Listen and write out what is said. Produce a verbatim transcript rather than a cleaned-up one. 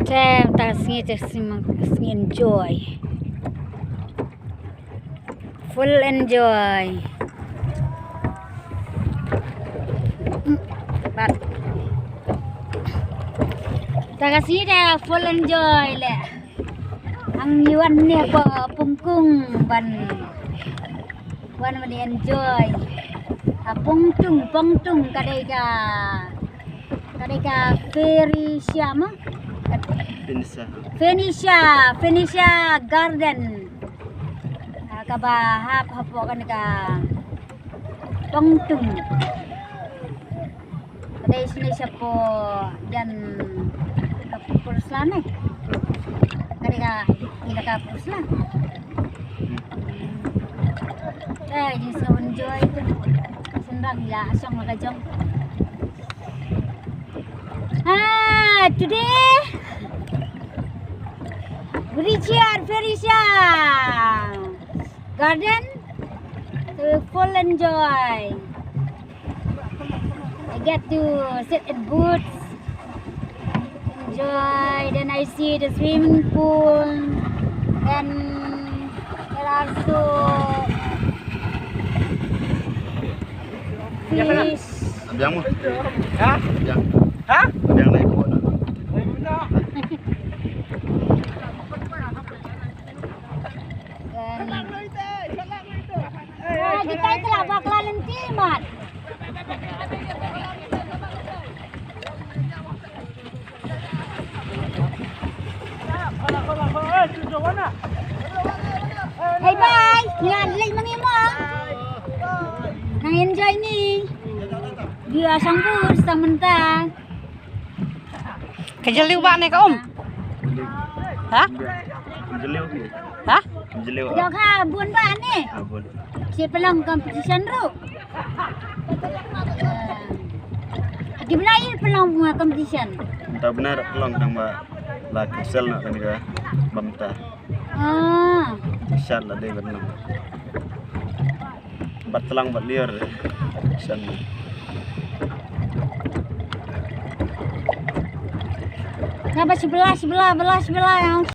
Te mynta ka sngi te sngi, sngi enjoy. Full enjoy. Bad mynta ka sngi te full enjoy leh. Ngi wan ne ha Pongkung ban, wan ban enjoy. Ha Pongtung, Pongtung ka dei ka, ka dei ka Phoenicia mo? Phoenicia. Phoenicia, Phoenicia Garden. Ah, kaba hap hapoh kane ka Pongtung. Ka dei shane shapoh jan ka Purslane. Ka dei ka, ila ka Pursla. Eh, jingsngew enjoy tu. Sendang ila shong la ka jong. Ah, today we reach here, Phoenicia Garden. So we full enjoy. I get to sit in boots, enjoy. Then I see the swimming pool. Then there are so fish. Biang mo? Ha? Biang. Ha? Biang lai ko na. Kita itulah bakla lenti mat. Hey, bye. Ngan leit ma ngi mo. Nang enjoy ni. Dia sangbu samanta. Ka jylliew ba ne ka um? Ha? Jylliew. Ha? Jylliew. Jong ha bun ba ne? Ha bun. Shi pynlong competition ruh. Ki bnai pynlong competition. Mynta bnai ruh pynlong tang ba la cancel noh kane ka ba mynta. Ah. Shat la dei ban nang. Bad tlang bad liar. Shan. Nga ba shi bla, shi bla, bla, shi bla, ya.